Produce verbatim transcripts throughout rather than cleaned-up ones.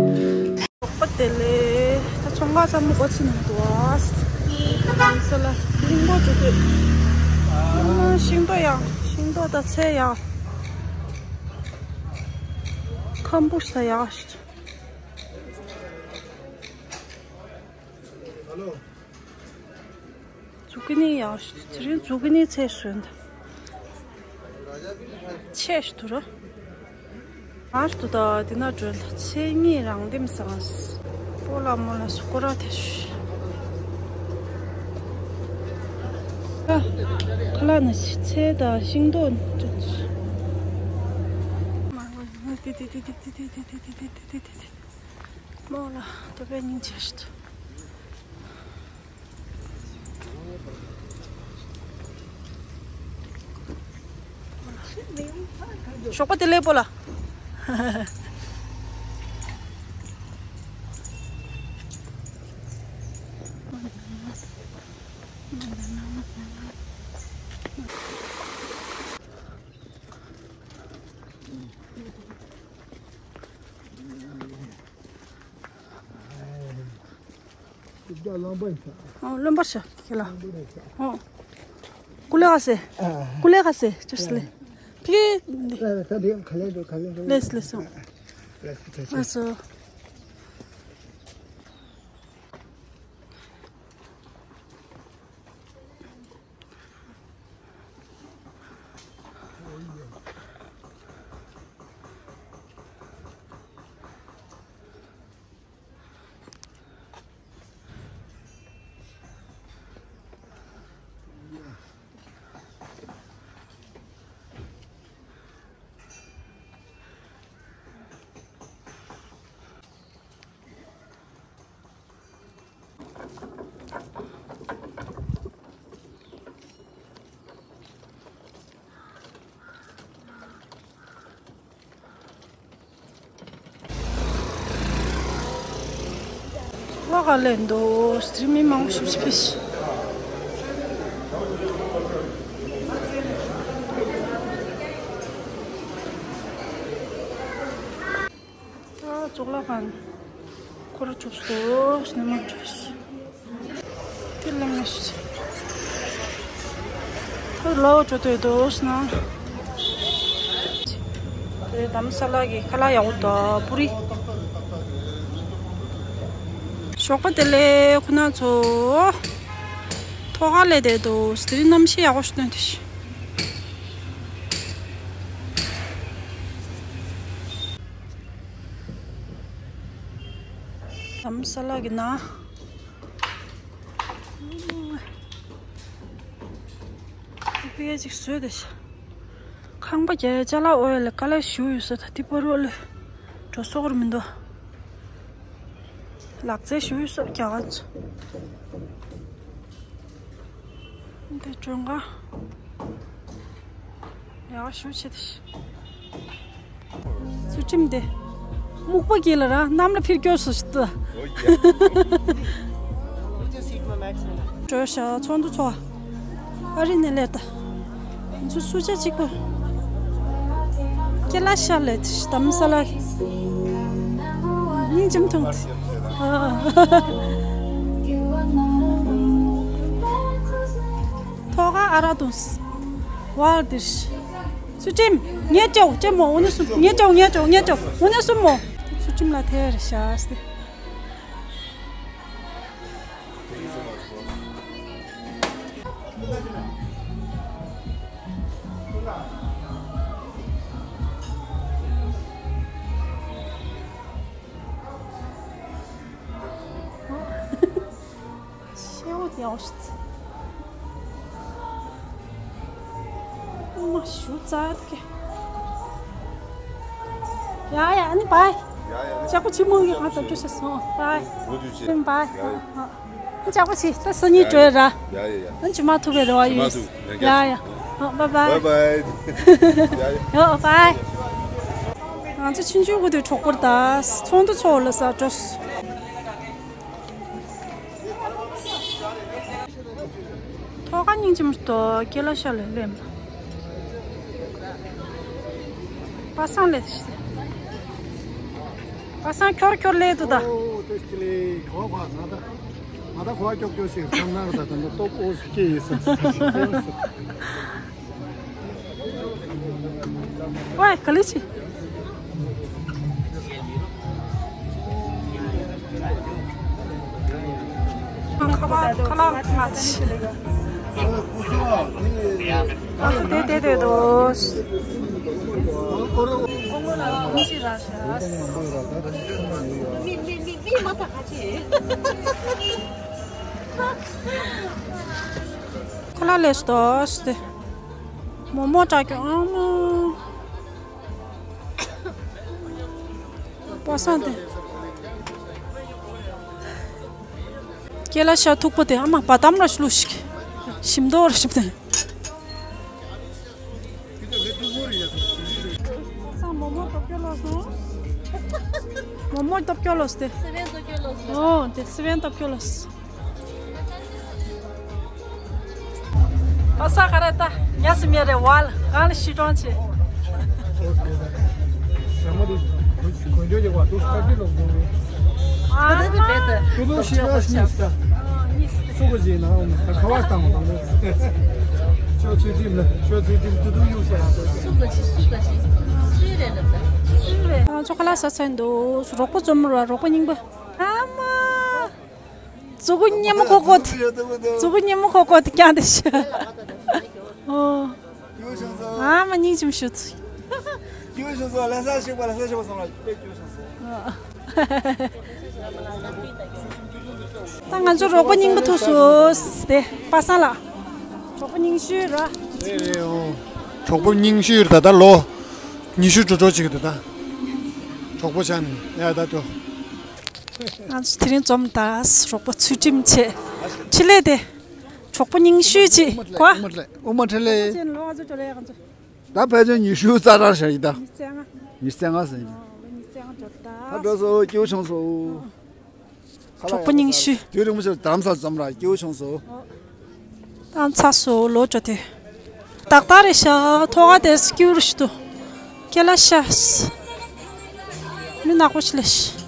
ཞོགས་པ་བདེ་ལེགས། ད་ཚོང་ཁང་ཚང་མ་སྒོ་ཕྱེ་ནས་འདུག་ཨ། ས་ལ་ལིང་གོ་འཇུ་དུས། ཤིང་ཏོག་ཡག་ཤིང་ཏོག་དང་ཚལ་ཡག་ཁམ་བུ་ཤ་ཡག་ཛུ་ཀི་ནི་ཡག་དེ་རིང་ཛུ་ཀི་ནི་ཚད་སོན་ད། ཆེ་ཞིག་ཏུ་ར། ཨར་ཏུ་ད་དེ་ན་འགྲོ་ད་ཚེ་གཉིས་རང་འདེམས་སངས། པོ་ལ་མོ་ལ་སུ་ཀོ་ར་དེ་ཤུ། ཁ་ཁ་ལ་ན་ཚེ་ད་ཤིང་ཏོག་འདྲ། མོ་ལ་ཏོ་པའི་སྙིང་ཆེ་ཞིག་ཏུ། ཞོགས་པ་བདེ་ལེགས་པོ་ལ། ཨོ། རློན་པར་བྱ། ཁྱེད་ལ། ཨོ། ཀུ་ལེ་ག་སེ། ཨ། ཀུ་ལེ་ག་སེ། ཅོ་སི་ལེ། ཕི་ཀེ། ལེས་ལེས། ལེས་སོ། ལོག་ག་ལེན་འདུག་དེ་རིང་མི་མང་པོ་ཞིག་ཕེབས། ཨ། ཙོག་ལ་ཁང་ཁོ་ར་ཆུབ་སོ། སྣེ་མོ་ཆུབ་སོ། དེ་ལ་མི་ཤི། ཁོ་ལོ་ཅོ་ཏོ་དོ་སྣ། དེ་དམ་ས་ལ་གི་ཁ་ལག་ཡག་པོ་དང་པུ་རི། ཞོགས་པ་བདེ་ལེགས་ཁོ་ན་ཚོ། ཐོག་ཁ་ལས་དེ་དོ་དེ་རིང་གནམ་གཤིས་ཡག་པོ་ཞིག་སྟོན་དེ་ཤི། དམ་ས་ལ་གི་ན། དེ་ཅིག་བཟོས་ཏེ་ཤ། ཁང་པ་རྒྱ་ཡ་ཅ་ལག་འོ་ཡ་ལ་དཀའ་ལས་ཞུ་ཡོད་ས་ད་དེ་པ་རོ་ལ་འགྲོ་སོག་རུ་མི་འདུག་ལག་རྩལ་ཞུ་ཡུལ་སོགས་རྒྱ་གར་ཚོ། འདི་མགྲོན་ཁང་། ཡག་ཞུ་ཆེ་དེ། ཚུལ་ཁྲིམས་དེ། སྨུག་པ་གྱིས་ལ་ར་གནམ་ལ་འཕིར་སྐྱོར་སུ་ཞིག་ཏུ། བྲོས་ཤག་ཚོགས་འདུ་ཚོགས། ཨ་རི་ནས་སླེབས་ད། ང་ཚོ་སུ་ཆ་གཅིག་པ། ཀེ་ལ་ཤ་ལས་དམ་ས་ལ། སྙིང་རྗེ་མཐོང་། ཐོག་ཁ་ཨ་ར་དུང་། ཝར་དིར། ཚུལ་ཁྲིམས། ངས་སྐྱོ་སྐྱོ་མོ་འུ་ནི་སུ་ངས་སྐྱོ་ངས་སྐྱོ་ངས་སྐྱོ་འུ་ནི་སུ་མོ། ཚུལ་ཁྲིམས་ལ་ཐེར་ཤ་སྟེ། ཤེའོ་ཡོ་ཤི། མ་ཞུ་ཙག་གེ། ཡ་ཡ་ཨ་ནི་བའི། ཡ་ཡ། ཅག་པོ་ཆི་མོ་གི་ང་ད་ཅུ་ཤ་སོང་བའི། འོ་དུ་ཆེ། བའི། ཡ་ཡ། ཅག་པོ་ཆི་ད་སང་ཉིན་བྲོས་ར། ཡ་ཡ་ཡ། ཨ་ཅི་མ་ཐུབ་པའི་རེ་བ་ཡོད། ཡ་ཡ། ཨ་བའི་བའི། བའི་བའི། ཡ་ཡ། ཡོ་བའི། ང་ཚོ་ཆུང་ཆུང་གི་དུས་གྲོགས་པོར་ད་ཚོགས་འདུ་ཚོགས་ལ་ས་འགྲོ། ཐོག་ཁ་སྙིང་རྗེ་མོ་ཞིག་འདུག་ཀེ་ལ་ཤ་ལས་སླེབས་ན། པ་སངས་ལས་ཤི། པ་སངས་ཁྱོར་ཁྱོར་ལས་འདུག་ད། ཨོ་ཏེ་སྐྱིད་ལེ་གོ་གོ་ང་ད་ང་ད་གོ་ཁྱོག་ཁྱོག་ཞིག་ཐང་ནར་ད་ད་ད་སྟོབས་ཨོ་སུ་སྐྱེ་ཡིན་ས། ཝེ་ག་ལེ་ཆི། ཁ་ལག་ཁ་ལག་ང་ཚོ་དེ་དེ་དེ་དོ། མི་མི་མི་མི་མ་ཐག་ཁ་ཆེ། ཁ་ལག་ལས་སུ་དོ་སྟེ། མོག་མོག་བཀྲ་ཀྱོག་ཨ་མ། པ་སངས་དེ། ཀེ་ལ་ཤ་མཐུག་པོ་དེ་ཨ་མ་བ་དམ་ར་ཤ་ལུ་ཞིག་ཞིམ་མདོག་ར་ཞིམ་དེ། པ་སངས་མོག་མོག་སྟོབས་སྐྱོ་ལོ་སོང་། མོག་མོག་སྟོབས་སྐྱོ་ལོ་སྟེ། སི་ཝེན་སྟོབས་སྐྱོ་ལོ་སོང་། ཨོ་དེ་སི་ཝེན་སྟོབས་སྐྱོ་ལོ་སོང་། ཨ་ས་ག་ར་ད་ཉ་སི་མེ་རེ་ཝལ་གང་ལ་ཤི་གྲོང་ཆེ། ཨ་མ། ཨ་ཚོ་ཁ་ལག་ཟ་ཚར་འདུག་རོགས་པ་འཛོམས་ར་རོགས་པ་རྙིང་པ། ཨ་མ། མཛུ་གུ་སྙན་མོ་ཁོ་ཁོ། མཛུ་གུ་སྙན་མོ་ཁོ་ཁོ་དེ་ཀྱང་དེ་ཤི། ཨོ། ཨ་མ་སྙིང་རྗེ་མོ་ཞུ་ཚུལ། ད་ང་ཚོ་རོགས་པ་རྙིང་པ་ཐུག་སོང་སྟེ་པ་སངས་ལགས། གྲོགས་པོ་རྙིང་ཤོས་ར། རེད་རེད་ཨོ། གྲོགས་པོ་རྙིང་ཤོས་རེད་ད་ལོ། ཉི་ཤུ་འགྲོ་འགྲོ་ཅིག་རེད་ད། གྲོགས་པོ་ཆགས་ནས་ཡ་ད་དོ། ང་ཚོ་དེ་རིང་འཛོམས་ད་རོགས་པ་ཚུལ་ཁྲིམས་ཆེ། ཕྲིན་ལས་དེ། གྲོགས་པོ་རྙིང་ཤོས་ཅིག་གོ། དབུ་མ་ཕྲིན་ལས། ད་ཕལ་ཆེར་ཉི་ཤུ་རྩ་གྲངས་ཤར་ཡིན་ད། ཉི་ཤུ་རྩ་ལྔ་ཟིན་ཡིན། ད་འགྲོ་སོ་སྐྱིད་པོ་བྱུང་སོ། གྲོགས་པོ་རྙིང་ཤོས། དུས་རིང་པོ་ཞིག་དམ་ས་འཛོམས་ར་སྐྱིད་པོ་བྱུང་སོ། ཨ་ཚ་སོ་ལོ་ཅོ་དེ། ཏག་ཏག་རེད་ཤག་ཐོག་ཁ་དེ་སྐྱུར་ཞིག་ཏུ། ཀེ་ལ་ཤ། མི་ནག་པོ་ཞིག་ལས་ཤི།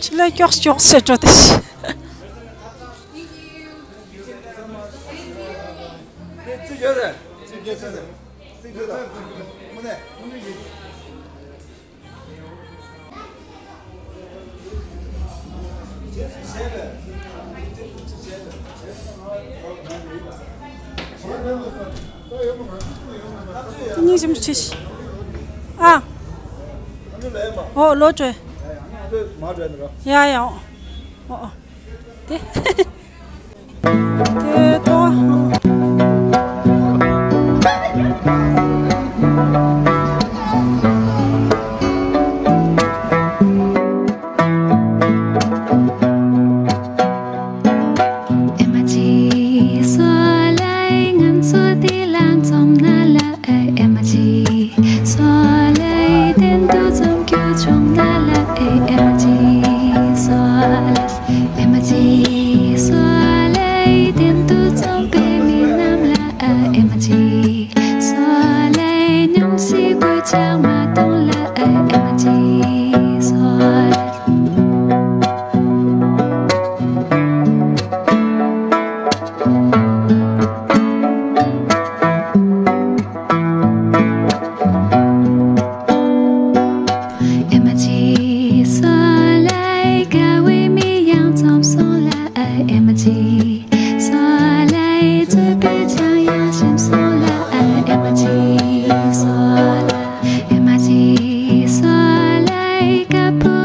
ཆི་ལ་ཀྱོག་ཀྱོག་ཟེར་འགྲོ་དེ་ཤི། གཉིས་ཤིམ་ཆུ་ཤི། ཨ། ཨོ་ལོ་ཅོ། ཡ་ཡ་ཨོ། ཨོ་ཨོ། དེ། དེ་ཏོ། ལྕགས་མ་དུང་ལ་ཨེ་ཨེ་མ་ཅི་སོ། ཨེ་མ་ཅི་སོ་ལའི་དགའ་བའི་མི་ཡང་འཛོམས་སོང་ལ་ཨེ་ཨེ་མ་ཅི་སོ་ལའི་རྩོད་པའི་ཆང་ཡང་ཞིམ་སོང་ལ་ཨེ་ཨེ་མ་ཅི་སོ་ལ་ཨེ་མ་ཅི་སོ་ལའི་དཀར་པོ།